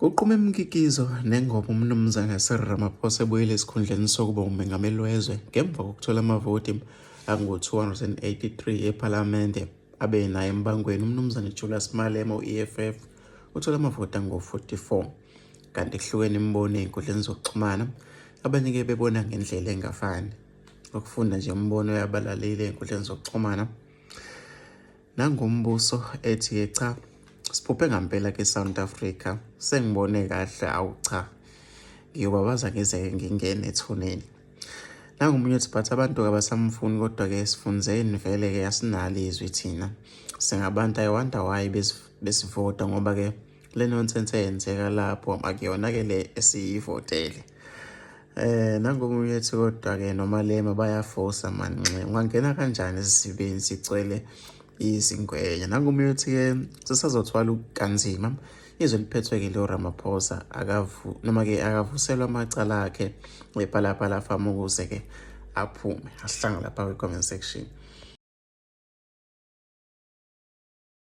Kuqhume imkikizo nengoma uMnumzane Cyril Ramaphosa ebuyele esikhundleni sokuba umengameli wezwe ngemva kokuthola amavoti angu-283 ePhalamende. Abe naye embangweni uMnumzane Julius Malema u-EFF uthole amavoti angu-44. Kanti kuhlukene imibono ey'nkundleni zokuxhumana, abanye-ke bebona ngendlela engafani. Ukufunda nje imibono yabalaleli ey'nkundleni zokuxhumana. Nangumbuso ethi-ke cha siphuphe ngampela ke South Africa sengibone kahle awu cha ngiyobabaza ngize ngingene ethuneni. Nangomunye uthi but abantu abasamfuni kodwa-ke sifunzeni vele-ke asinalo izwi thina singabantu. I wonder why besivota ngoba-ke le nonsense eyenzeka lapho akuyona-ke le esiyivotele. Nangomunye ethi kodwa-ke noMalema bayafosa mani nxe ungangena kanjani esisibeni sigcwele izingwenya. Nangomunye uthi-ke sisazothwala kanzima izwe liphethwe-ke lo Ramaphosa akavu noma-ke akavuselwa amacala akhe ePalapala Farm ukuze-ke aphume. Asihlanga lapha kwi-comment section.